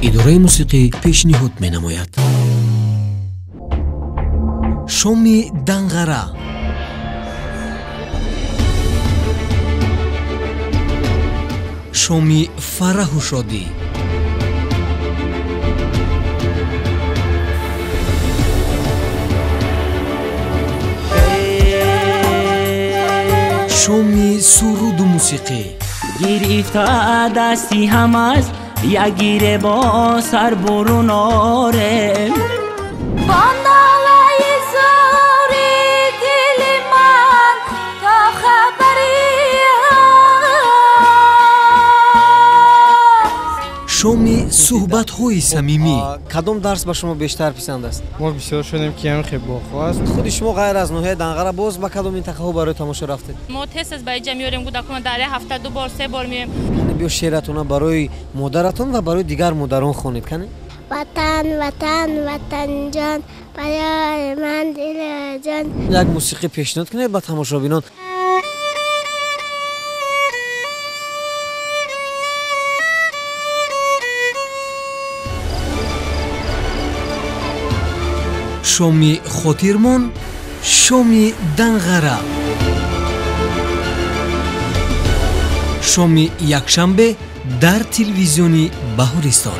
Идораи мусиқӣ пешниҳод менамояд. Шоми Данғара. Шоми фараҳу шодӣ. Шоми суруду мусиқӣ. Гирифта дасти ҳамаз як гире бо сар бурун орем. Бо нолаи зори дили ман то хабари ҳаст. Шоми суҳбатҳои самимӣ. Кадом дарс ба шумо бештар писанд аст? Мо бисёр шудем, ки ҳам хеле боғҳо аст. Худи шумо ғайр аз ноҳияи Данғара боз ба кадом минтақаҳо барои тамошо рафтед? Мо тез тез ба инҷа меорем кӯдакона, дар як ҳафта 2 бор 3 бор меоем. Биё шеъратона барои модаратон ва барои дигар модарон хонед, кане? Ватан, ватан, ватанҷон, барои ман дилҷон. Як мусиқӣ пешниҳод кунед ба тамошобинон. Шоми хотирмон, шоми Данғара. Шоми якшанбе дар телевизиони Баҳористон.